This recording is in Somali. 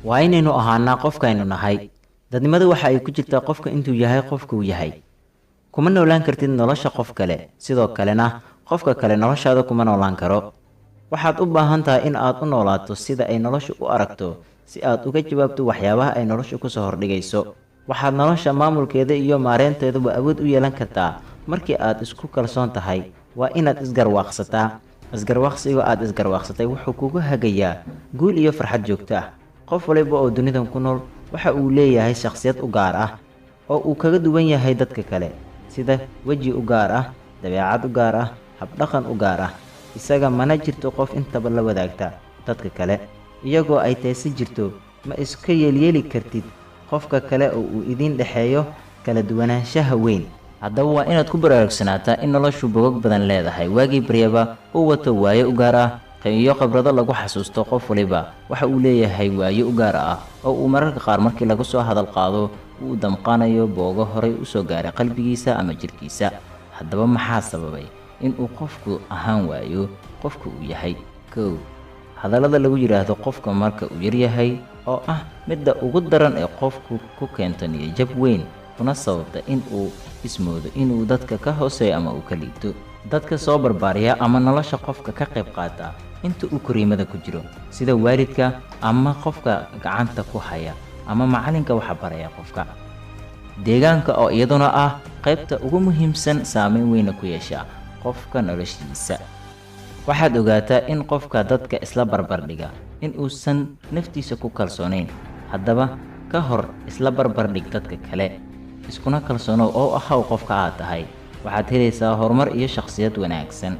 Waa inaynu ahaanaa qofkaynu nahay. Dadnimadu waxa ay ku jirtaa qofka intuu yahay qofkuu yahay. Kuma noolaan kartid nolosha qof kale, sidoo kalena qofka kale noloshaada kuma noolaan karo. Waxaad u baahan tahay in aad u noolaato sida ay noloshu u aragto, si aad uga jawaabto waxyaabaha ay noloshu kusoo hordhigayso. Waxaad nolosha maamulkeeda iyo maareynteeduba awood u yeelan kartaa markii aad isku kalsoon tahay. Waa inaad isgarwaaqsataa. Isgarwaaqsiga aad isgarwaaqsatay wuxuu kugu hagayaa guul iyo farxad joogto ah. Qof waliba oo dunidan ku nool waxa uu leeyahay shakhsiyad u gaar ah oo uu kaga duwan yahay dadka kale, sida weji u gaar ah, dabeecad u gaar ah, habdhaqan u gaar ah isaga. Mana jirto qof intaba la wadaagta dadka kale. Iyagoo ay teesi jirto, ma iska yeelyeeli kartid qofka kale oo uu idiin dhexeeyo kala duwanaanshaha weyn. Haddaba waa inaad ku baraarugsanaataa in noloshu bogog badan leedahay, waagii baryaba uu wato waayo u gaar ah iyo khibrado lagu xasuusto. Qof waliba waxa uu leeyahay waayo u gaar ah oo uu mararka qaar markii lagu soo hadal qaado uu damqanayo boogo horay usoo gaaray qalbigiisa ama jirkiisa. Haddaba maxaa sababay in uu qofku ahaan waayo qofka uu yahay? 1, hadallada lagu yidhaahdo qofka marka uu yaryahay, oo ah midda ugu daran ee qofku ku keento niyajab weyn, kuna sababta in uu ismoodo inuu dadka ka hooseeyo ama uu ka liito. Dadka soo barbaariya ama nolosha qofka ka qayb qaata inta uu koriimada ku jiro, sida waalidka ama qofka gacanta ku haya ama macalinka waxa baraya qofka. Deegaanka oo iyaduna ah qaybta ugu muhiimsan, saameyn weyna ku yeesha qofka noloshiisa. Waxaad ogaataa in qofka dadka isla barbardhiga in uusan naftiisa ku kalsoonayn. Haddaba ka hor isla barbardhig dadka kale, iskuna kalsoonow oo ahaw qofka aad tahay. Waxaad helaysaa horumar iyo shakhsiyad wanaagsan.